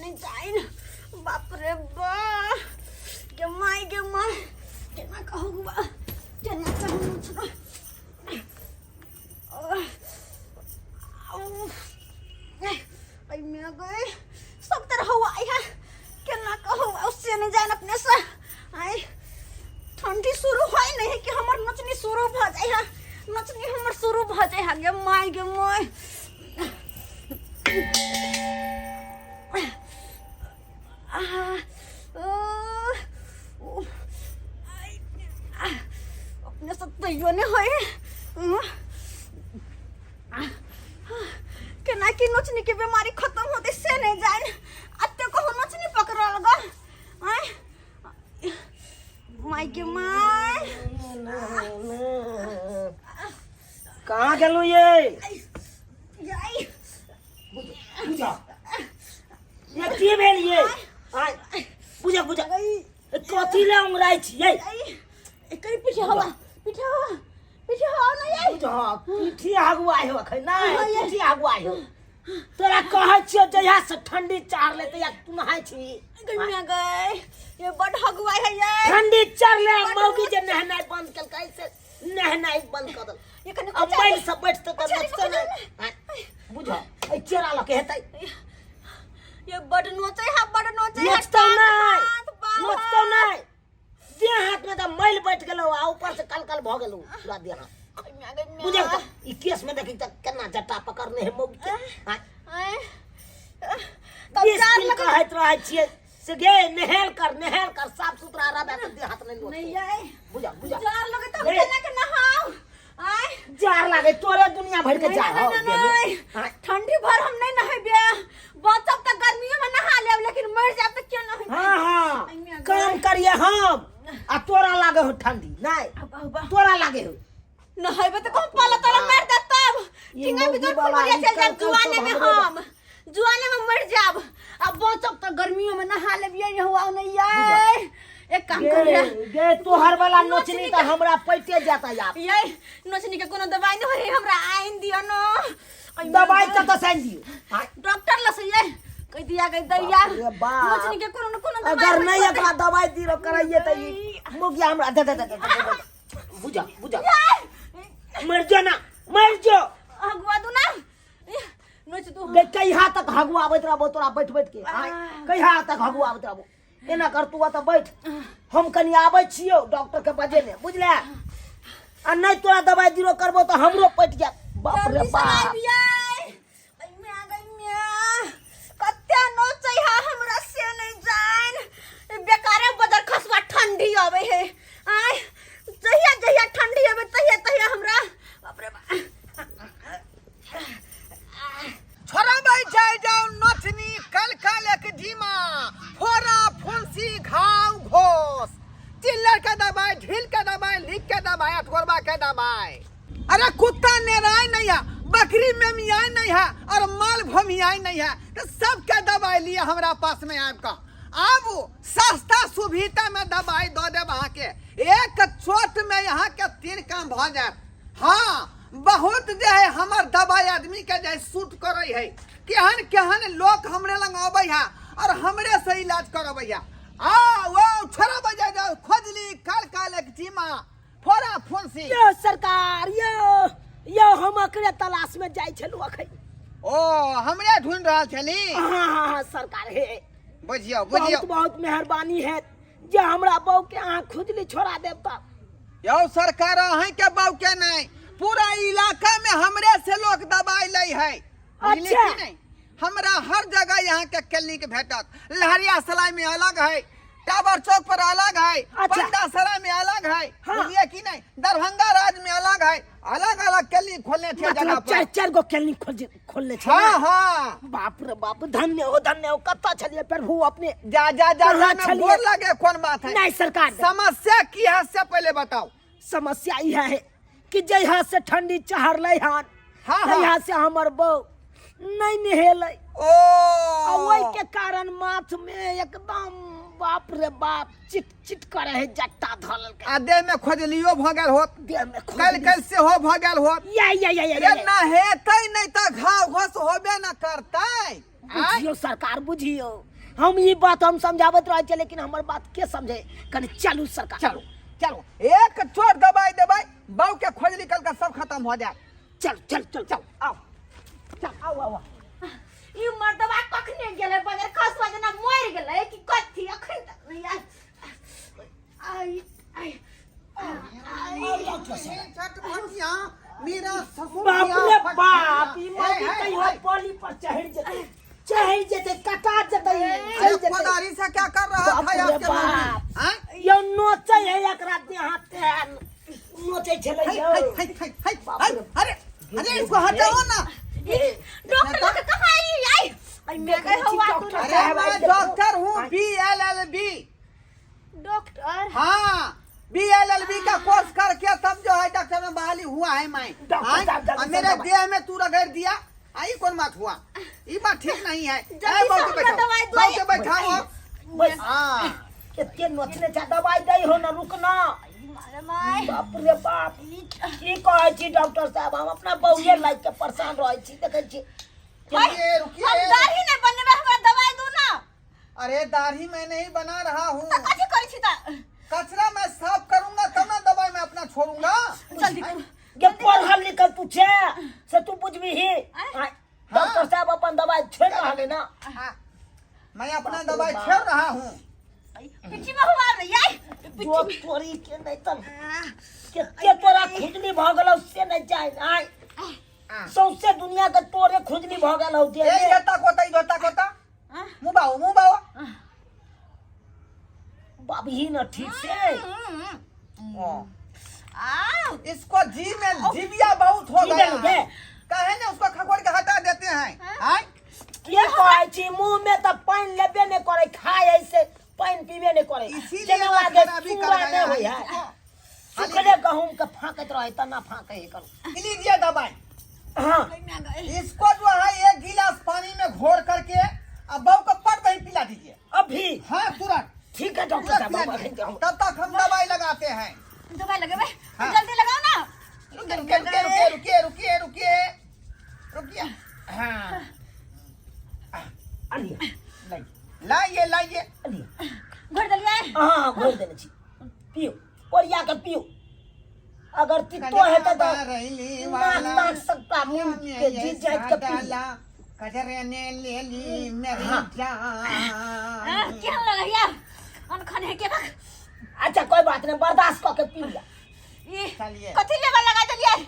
नहि जाइन। बाप रे बा, गे माय गे माय, केना कहू बा, केना कहू नोचना। एहिमे गए सब तरह हुआ है, केना कहू उससे नहीं जान अपने से। आय ठंडी शुरू होय नहीं है कि हमर नचनी शुरू भ जाय है, नचनी हमर शुरू भ जाय है। गे my गे my, अपने से तैयो नहीं होय। केना की नोचनी के बीमारी खत्म होते से नहीं जान। अत्ते कहू नोचनी पकड़ल गा। आय my के my, कहाँ गेलू ये? जाई। पूजा, ये की भेल ये? आय पूजा, पूजा, कथी ले उंगराइ छियै? एकर पीछे हवा, पीछे हवा, पीछे हवा ना ये। पूजा, पीठी हगुआइ हो अखन नै? हाँ, ये। पीठी हगुआइ हो। तोरा कहै छियौ, जहिया से ठंडी चढ़ले तहिया तू नहाय छी। गइया गए, ये बड हगुआइ है ये। ठंडी चढ़ले आ मौगी जे नहेनाइ बंद केलकै से नहेनाइ बंद कऽ देलकै। ये कने अब मैल सब बैठतै तऽ कचहरी नचतै नै। आँय, बुझ, एहि चेरा लऽ के हेतै। ये बड नोचै है, बड नोचै है। नोचतौ नै, हाथ, बाल, नोचतौ नै। देह हाथ में तऽ मैल बैठ गेलौ आ ऊपर से कल कल भऽ गेलौ पूरा देह हाथ। गइया गइया। बुझल तऽ ई केस में देखी तऽ केना जट्टा पकड़ने है मौगी के। आँय, आँय। तब 20 जार दिन लगे कहैत रहै छियै से गे नहेल कर, नहेल कर, साफ सुथरा रहबे तऽ देह हाथ नहि नहीं नोचतौ। आए। बुझा, बुझा। जार लगे तब ए। केना के नहाओ? आय। जार लागे तोरे दुनिया भर के नहीं, जार नहीं, हो नहीं, देह में। नहीं। आँय, ठंडी भर हम नहीं नहेबे, बचब तऽ गर्मियों में नहा लेब, लेकिन मर जाब तऽ क्यों नहेबे? हाँ हाँ, अइमे काम करिए हम आ तोरा लागे हो ठंडी नहीं? अब अब तोरा लागे हो। नहेबे तऽ कहूं पाला तोरा मार दे तब ये ठिंगा मौगी बिगर वाला फुलबरिया ई चल जाब कल कल जुआने सब में। हमरे हम जुआने में मर जाब, अब बचब तऽ गर्मियों में नहा लेबियै। हुआ नहीं ये, एक काम गे करिए। गे, तोहर वाला नोचनी नोचनी तऽ हमरा पैटे जाता यार। ये नोचनी के कोनो दवाई नहीं होई, हमरा आइन दियो न। दवाई कतऽ से आनि दियौ? आँय, डॉक्टर लस ये कह दिया, कह दैया। बाप रे बाप। नोचनी के कोनो न कोनो दवाई अगर होई नहीं तो एकरा दवाई दियो कराइए तऽ ई मुखिया हमरा दे दे दे दे दे दे। बुझा, बुझा, मर जो ना, मर जो। हगुआ दू ना, नोच दू। गे कहिया तक हगुआबैत रहबो तोरा बैठ बैठ के? आँय, कहिया तक हगुआबैत रहबो? एना कर, तू ओतऽ बैठ, हम कनि आबै छियौ डॉक्टर के बजेने, बुझले? आ नहि तोरा दवाई जीरो करबो तऽ हमरो पटि जायत। बाप रे जल्दी से बाप। आबियै। अइमे आ गइमे, कते नोचै है हमरा से नहीं जान। बेकारे बदर खसवा ठंडी आबै है। आय, जहिया जहिया ठंडी आबै तहिया तहिया हमरा, बाप रे बाप। छोड़ाबै जाय जाउ नोचनी, कल कल एक धीमा, फोड़ा फुंसी, घाव घोस, चिल्लर के दबाई, ढील के दबाई, लिख के दबाई, अठगोरबा के दबाई। अरे कुत्ता नेराय नहीं है, बकरी मेमियाय नहीं है और माल भमियाय नहीं है, तो सबके दबाई लिए हमरा पास में आबि कऽ आबू। सस्ता सुविधा में दबाई दऽ देब अहाँके, एक चोट में यहाँ के 3 काम भऽ जायत। हाँ, बहुत जे है हमर दबाई आदमी के जे है सूट करे है। केहन केहन लोग हमरे लग अबै है और हमरे से इलाज करबै है। आ वो छोड़ा बजा जाओ, खोजली, काल काल एक जीमा, फोड़ा फुंसी। यो सरकार, यो यो, हम अकरे तलाश में जाइ छलहुँ अखन। ओ, हमरे ढूंढ रहल छली? हाँ हाँ हाँ सरकार, हे बुझियौ, बुझियौ। बहुत बहुत मेहरबानी है जे हमरा बहू के अहाँ खुजली छोड़ा देब तऽ। यौ सरकार, अहीं के बहू के नहीं, पूरा इलाका में हमरे से लोग दवाई लै है, बुझलियै? अच्छा। कि नहीं, हमरा हर जगह यहाँ के क्लिनिक भेटत। लहरिया सराय में अलग है, टावर चौक पर अलग है, अच्छा। पंडा सराय में अलग है, हाँ। बुझलियै कि नहीं, दरभंगा राज में अलग है। अलग अलग क्लिनिक खोलने छे जगह मतलब पर। चारि चारि गो क्लिनिक खोलने छै? हाँ हाँ। बाप रे बाप, धन्य हो, धन्य हो। कतऽ छलियै प्रभु अपने? जा जा जा। कहाँ जा में छलियै? गोर लगे, कोन बात है? नहीं सरकार। समस्या की है से पहले बताओ। समस्या ई है कि जहिया से ठंडी चढ़लै हन, हाँ, हाँ। तहिया से हमर बहू नहीं नहेलै। ओ। आ ओहि के कारण माथ में एकदम बाप रे बाप चिट चिट करे है, जट्टा धरल। आ देह में खोजलियो भऽ गेल होत? देह में कल खुजली। कल सेहो भऽ गेल होत। या या या या, या, रे या। नहेतै नहि तऽ घाव घोस होबे न करतै। आँय? बुझियौ सरकार, बुझियौ, हम ई बात हम समझाबैत रहै छियै, लेकिन हमर बात के समझे? कनी चलू सरकार। चलो चलो, एक चोट दबाई दबाई बाऊ के खोज निकल कर सब खत्म हो जाए। चल चल चल चल आओ, चल आओ आओ। ई मर्दवा कखने गेलै बजर खसवा, जेना मरि गेलै कि कथी, अखन तक नहि आयल। आई आई। डॉक्टर साहब। चटपटिया मेरा ससुर। बाप रे बाप, ई मौगी कहियो पली पर चढ़ जेतै, चढ़ जेतै, कटा जेतै, चल जेतै। कोदारी से क्या कर रहा बाप था रे आपके बाप। हाँ? यौ नोचै है एकरा देह हाथ तेहन नोचै छलै हाय, यौ। हाय, हाय, हाय, हाय, हाय, अरे अरे, इसको हटाओ ना। डॉक्टर लग कहाँ आई आई आई मैं गए हुआ तू। डॉक्टर अरे साहब, मैं आई देखो। डॉक्टर हूँ, BLLB। Doctor? हाँ, BLLB का कोर्स करके तब जो है डॉक्टर में बहाली हुआ है मैं। डॉक्टर हाँ? साहब, जल्दी और से मेरे दवाई। देह में तू रगड़ दिया, आई कौन बात हुआ? ये बात ठीक नहीं है। जल्दी ए, से बाबू हमरा बैठाओ, दवाई बाबू दवाई। के बैठाओ। बस। हाँ। एते नोचने छै, दवाई दै हो ना, रुक ना। मारे माय। बाप रे बाप, की कहै छी डॉक्टर साहब, हम अपना बहुए लाइक के परेशान रहै छी, देखै छी। रुकिए रुकिए। हम दाढ़ी नहीं बनेबै, हमरा दवाई दू ना। अरे दाढ़ी मैं नहीं बना रहा हूँ। तऽ कथी करै छी तऽ? कचरा मैं साफ करूंगा तब ना दवाई मैं अपना छोड़ूंगा। जल्दी करू। जे पढ़ल लिखल तू छे से तू बुझबिही। आँय, डॉक्टर साहब अपन दवाई छोड़ि रहल है ना। हाँ, मैं अपना दवाई छोड़ रहा हूँ। पिछी में हुआ रे यार। जो तोरी के नहीं तब केते तोरा खुजली भऽ गेलौ से नहीं जाय। आय, सौंसे दुनिया के तोरे खुजली भऽ गेल हौ ए जे इधर ताको, इधर ताको, मुंह बाओ, मुंह बाओ। बाबही न ठीक से। ओ, आ इसको जी में जीविया बहुत हो जी गया में है। है। काहे ना उसको खगोर के हटा देते हैं? आय? के कहै छी, मुंह में तऽ पानि लेबे नहि करै, खाय ऐसे पानि पीबे नहि करै। इसीलिए जेना ना लागे खराबी कर चूड़ा गया नहि है होइ है। इसको। सुखले गहूम के फाँकैत रहै, तना फाँकै है करू। लीजिए दवाई। हाँ। इसको जो है एक गिलास पानी में घोर करके अब बहू को पट दही पिला दीजिए। अभी? हाँ, तुरंत। ठीक है डॉक्टर तुरंत साहब, पिला हम दीजिए। अखन जाऊँ। तब तक हम दवाई लगाते हैं। दवाई लगेबै? हाँ। जल्दी लगाओ ना। रुकिए रुकिए रुकिए रुकिए रुकिए रुकिए रुकिए, हाँ। अलिया। लाइए लाइए। अलिया। घोर देलियै? हाँ हाँ, घोरि देने छी, पियो, ओरिया के पियो। अगर तितो हेतै तऽ रैली नाक वाला ताक सबटा मुँह के जी जाइत के पी। डाला कजरे ने ले ली मेरी हाँ। जान। केहन लगैया अनखन है के? अच्छा, कोई बात नहीं, बर्दाश्त कऽ के पी लिया। ई चलिए। कथी लेबा लगा देलियै?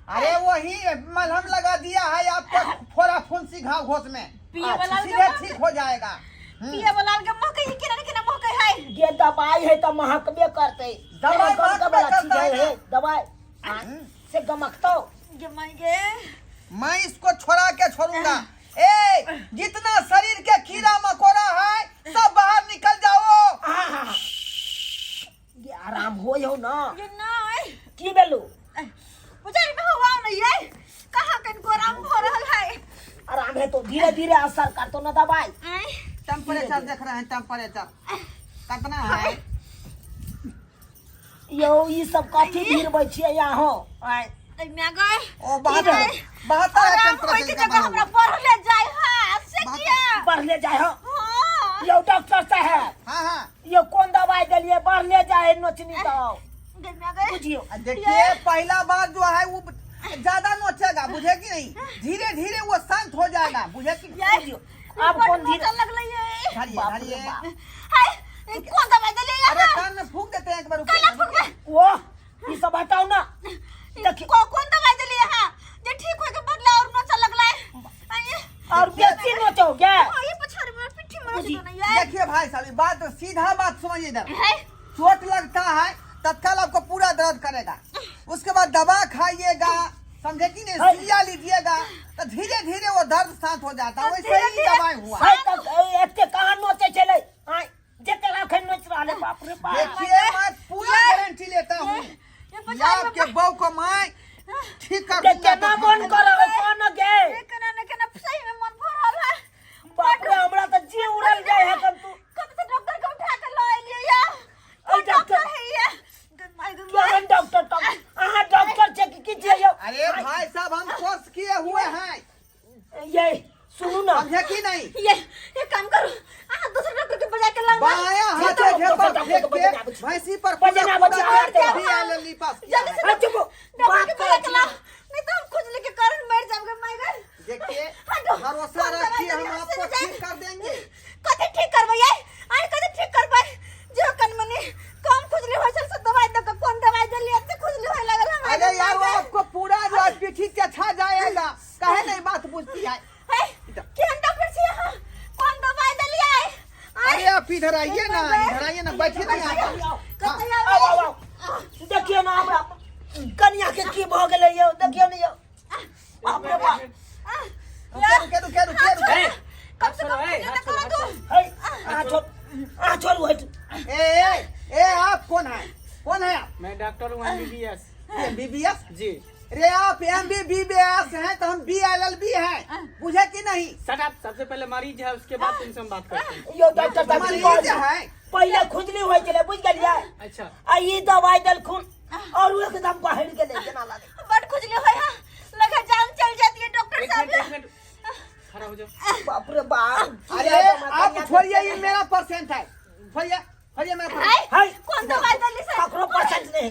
अरे वही मलहम लगा दिया है आपको फोड़ा फुंसी घाव घोस में। पिए वाला सीधे ठीक हो जाएगा। पिए वाला के महकै है, केना ने केना महकै है। जे दवाई है तऽ महकबे करतै। दवाई एना गमकै महकबे वाला चीज करतै है, ना। हे, दवाई से गमकतौ। गे माय गे। मैं इसको छोड़ा के छोड़ूंगा। ए जितना शरीर के कीड़ा मकोड़ा है सब बाहर निकल जाओ। आहा, ये आराम होइ हौ ना? ये नहीं। की भेलौ? पुजारी में हुआ नहीं है, कहाँ कन को आराम हो रहा है। आराम है तो धीरे धीरे असर करतो ना दवाई। आय, टेम्परेचर देख रहे हैं, टेम्परेचर कितना है? यौ, ई सब कथी भिरबै छियै यहाँ? आय। ऐ मैं गए। ओ 72 72 है। आराम होय के टेम्परेचर का जगह हमरा बढ़ले जाय है से किया? बढ़ले जाय हौ? हाँ। यौ डॉक्टर साहेब। हाँ हाँ। यौ, कोन दवाई देलियै बढ़ले जाय है नोचनी तो? गे मैं गए। बुझियौ। आ देखिए, पहला बार जो है वो ज्यादा नोचेगा, बुझे कि नहीं? धीरे धीरे वो शांत हो जाएगा, बुझे कि नहीं? बुझियौ आब कोन धीरे लगलै ये। धरिए बाप रे धरिए। बाप। हाय, ई कोन दवाई देलियै? अरे कान में फूक देते हैं एक बार, रुकिए। काला फूकबै? ओ ई सब हटाउ ना, देखियौ। कोन दवाई देलियै अहाँ जे ठीक होय के बदला और नोचऽ लगलै? आइ, और बेसी नोचौ गे? हाँ, ये पछाड़ में पिट्ठी में बुझी। नोच दो ना ये। देखिए भाई साहब, ये बात सीधा बात समझिए इधर। है। चोट लगता है तत्काल आपको पूरा दर्द करेगा, उसके बाद दवा खाइएगा, समझे कि नहीं? हाँ। सुइया लीजिएगा तो धीरे धीरे वो दर्द शांत हो जाता है। तो वैसे ही धीरे-धीरे- दवाई हुआ। आइ तक एते कहाँ नोचै छलै? आइ जते अखन नोच रहल है, बाप रे बाप। देखिए, मैं पूरा गारंटी लेता हूँ ये ये पछाड़ में आपके बहू को मैं ठीक कर के दूंगा। केना तो मन करब कोन गे? ये केना ने केना सही में मन भर रहल है। बाप रे, हमरा तऽ जी उड़ल जाइ है कन तू। कब से डॉक्टर के उठा के लऽ एलियै या। ऐ डॉक्टर। डॉक्टर है ये। गे माय गे माय। केहन डॉक्टर तब? अहाँ डॉक्टर छै कि की छियै यौ? अरे भाई साहब, हम कोर्स किए हुए हैं। ये सुनू ना। समझे कि नहीं? ये काम करू, बाया हाथे ढेपर फेंक के भैंसी पर बजना पूरा बजना पूरा आते बी एल एल पास किया जल्दी है। से आ, चुप हो। डॉक्टर के बात बुला करै के छी। लाओ, नहीं तो हम खुजली के कारण मर जाएंगे माय गॉड। देखिए हटो। भरोसा कौन दवाई रखिए, हम देलियै? आपको से ठीक कर देंगे। कथी ठीक करबै ये? आइ कथी ठीक करबै? जो कनमनी कम खुजली होइ छल से दवाई दऽ कऽ कोन दवाई देलियै एते खुजली होय लागल हमरा। अरे यार, वो आपको पूरा जो है पीठी के छा जाएगा। काहे नहीं बात बुझती है? हे, केहन डॉक्टर छी अहाँ? कोन दवाई देलियै? आइ अरे आप इधर आइए ना, इधर आइए ना, बैठिए ना यहाँ पर। कतऽ आउ आबै? आउ आउ, देखियौ ने हमरा कनिया के की भऽ गेलै यौ, देखियौ ने यौ, बाप रे बाप। रुके रुके रुके रुके रुके। कम से कम खुजली तऽ करऽ दू। है, अहाँ छोड़, अहाँ छोड़ू, हटू। ए ए ए, आप कौन है? कौन है आप? मैं डॉक्टर हूँ, एमबीबीएस। एमबीबीएस? जी। रे आप एमबीबीएस हैं तो हम बीएलएलबी हैं, बुझे कि नहीं? Shut up. सबसे पहले मरीज है, उसके बाद तुमसे हम बात करते हैं। यौ डॉक्टर साहब, की मरीज कहै? है। पहिले खुजली होइ छलै, बुझि गेलियै? अच्छा। आ ई दवाई देलखुन और ओ एकदम बहरि गेलै जेना लागै। बड खुजली होय है, लगे जान चल जाती है डॉक्टर एक साहब। मिनट, एक मिनट, खड़ा हो जाओ। बाप रे बाप। अरे आप छोड़िए, ये मेरा परसेंट है, छोड़िए छोड़िए, मेरा परसेंट। है। कौन दवाई देली से? ककरो परसेंट नहीं,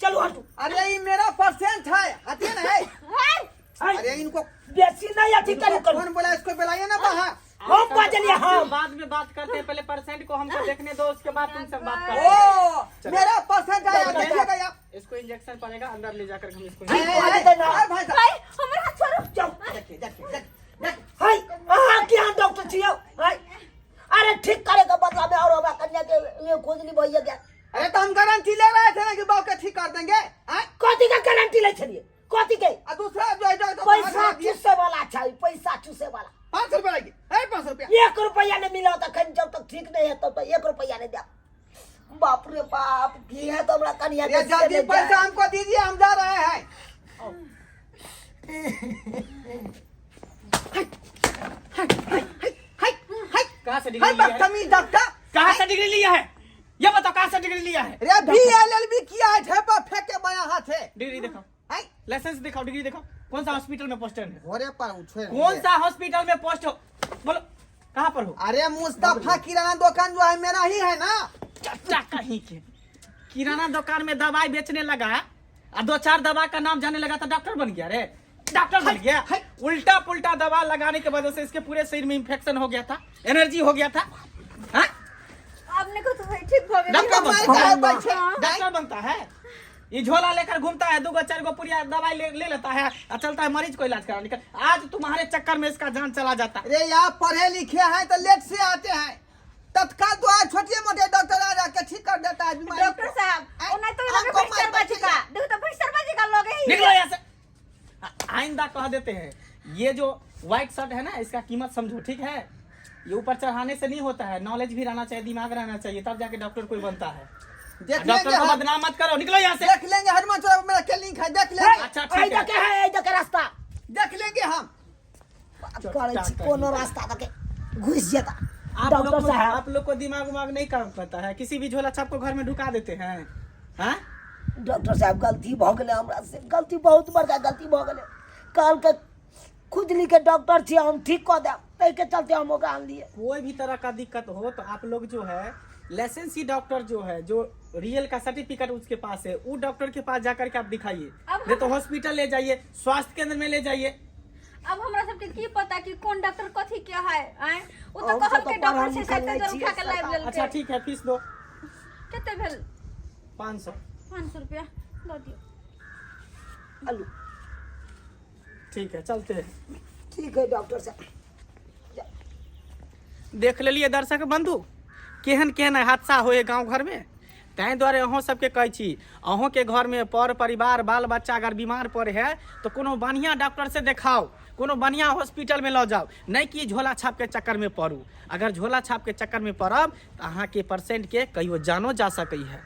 चलू हटू। अरे ये मेरा परसेंट है, हटिए ना है। है। है। अरे इनको बेसी नहीं अथी करू करू। कौन बोला? इसको बुलाइए ना बाहर। हम बजलिए हम। बाद में बात करते हैं, पहले परसेंट को हमको देखने दो, उसके बाद तुमसे बात करते हैं। ओ मेरा परसेंट है, देखिएगा आप। इसको इंजेक्शन पड़ेगा, अंदर ले जाकर हम इसको ए, ठीक ए, भऽ जेतै ना। ए, भाई साहब। भाई हमर हाथ छोड़ो। जाउ। देखिए देखिए देखिए देखिए। है, अहाँ केहन डॉक्टर छियौ? है, अरे ठीक करे के बदला में और हमरा कन्या के ये खुजली भइए गेल। अरे तो हम गारंटी ले रहे थे ना कि बाप के ठीक कर देंगे, आय? कथी के गारंटी लै छलियै? कथी के? आ दूसरा जो है डॉक्टर पैसा चूसे वाला छै, पैसा चूसे वाला। 500 रुपया लगी है, 500 रुपया। 1 रुपया नहीं मिला तखन, जब तक ठीक नहीं है तब तक 1 रुपया नहीं देब। बाप रे बाप, की है तो हमरा कन्या ये के जल्दी से पैसा हमको दीजिए, हम जा रहे हैं। कहाँ से डिग्री हाय लिया है? बदतमीज डॉक्टर। कहाँ से डिग्री लिया है, ये बताओ, कहाँ से डिग्री लिया है? अरे बी एल एल बी किया है, ठेपा फेंक के बाया हाथ है। डिग्री दिखाओ। हाय। लाइसेंस दिखाओ, डिग्री दिखाओ। कौन सा हॉस्पिटल में पोस्टेड है? घोड़े पर उछे। कौन सा हॉस्पिटल में पोस्ट हो, बोलो, कहाँ पर हो? अरे मुस्तफा किराना दुकान जो है, मेरा ही है ना। चाचा कहीं के किराना दुकान में दवाई बेचने लगा आ दो चार दवा का नाम जाने लगा तो डॉक्टर बन गया रे, डॉक्टर बन गया। उल्टा पुल्टा दवा लगाने की वजह से इसके पूरे शरीर में इन्फेक्शन हो गया था, एनर्जी हो गया था, हाँ? आपने को तो भाई ठीक भऽ गेल। डॉक्टर मार बनता के है, बैठे। डॉक्टर बनता है। ये झोला लेकर घूमता है, दो चार गो पुरिया दवाई ले लेता है और चलता है मरीज को इलाज कराने का। आज तुम्हारे चक्कर में इसका जान चला जाता। अरे आप पढ़े लिखे हैं तो लेट से आते हैं, तत्काल तो आज छोटे मोटे डॉक्टर आ जाके ठीक कर देता है बीमारी डॉक्टर को। साहब, ओना तो लगे हमको भैंसर मार बाजी का, देखो तो भैंसर बाजी का लोग है। निकलो यहाँ से। आइंदा कह देते हैं, ये जो व्हाइट शर्ट है ना, इसका कीमत समझो, ठीक है? ये ऊपर चढ़ाने से नहीं होता है, नॉलेज भी रहना चाहिए, दिमाग रहना चाहिए, तब जाके डॉक्टर कोई बनता है। देख डॉक्टर लेंगे को हम। बदनाम मत करो, निकलो यहाँ से। देख लेंगे, हनुमान चौक मेरा क्लिनिक है, देख लेंगे। अच्छा, ठीक है। एहि के है, एहि के रास्ता। देख लेंगे हम। बात करै छी, कोनो रास्ता दके घुसि जेता। आप लोग डॉक्टर को, साहब, आप लोग को दिमाग उमाग नहीं काम करता है? किसी भी झोला छाप को घर में ढुका देते हैं, हाँ? डॉक्टर साहब, गलती भऽ गेलै हमरा से, गलती, बहुत बड़का गलती भऽ गेलै। कहलकै खुजली के डॉक्टर छियै हम, ठीक कऽ देब, ताहिके चलते हम ओकरा आनलियै। कोई भी तरह का दिक्कत हो तो आप लोग जो है लाइसेंसी डॉक्टर जो है, जो रियल का सर्टिफिकेट उसके पास है, वो डॉक्टर के पास जाकर के आप दिखाइए। अब नहीं तो हॉस्पिटल ले जाइए, स्वास्थ्य केंद्र में ले जाइए। अब हमरा सबके की पता कि कोन डॉक्टर कथी के है? आँय, ओ तऽ हम सब कहलकै तऽ डॉक्टर पढ़ल छै, लिखल शायद नहि तै छियै, उठा के लाबि लेलकै। अच्छा ठीक है, फीस दो। कते भेल? 500। 500 रुपया दऽ दियौ। आलू। ठीक है, चलते हैं। ठीक है डॉक्टर साहब। देख लेलिए दर्शक बंधु, केहन केहन हादसा होए गाँव घरमे। ताहि दुआरे अहूँ सबके कहै छी, अहूँके घरमे पर परिवार बाल बच्चा अगर बीमार पड़े है तऽ कोनो बढ़िआँ डॉक्टर से देखाउ, कोनो बढ़िआँ हॉस्पिटलमे लऽ जाउ, नहि कि झोला छापके चक्करमे पड़ू। अगर झोला छापके चक्करमे पड़ब तऽ अहाँके पेशेंटके कहियो जानो जा सकै है।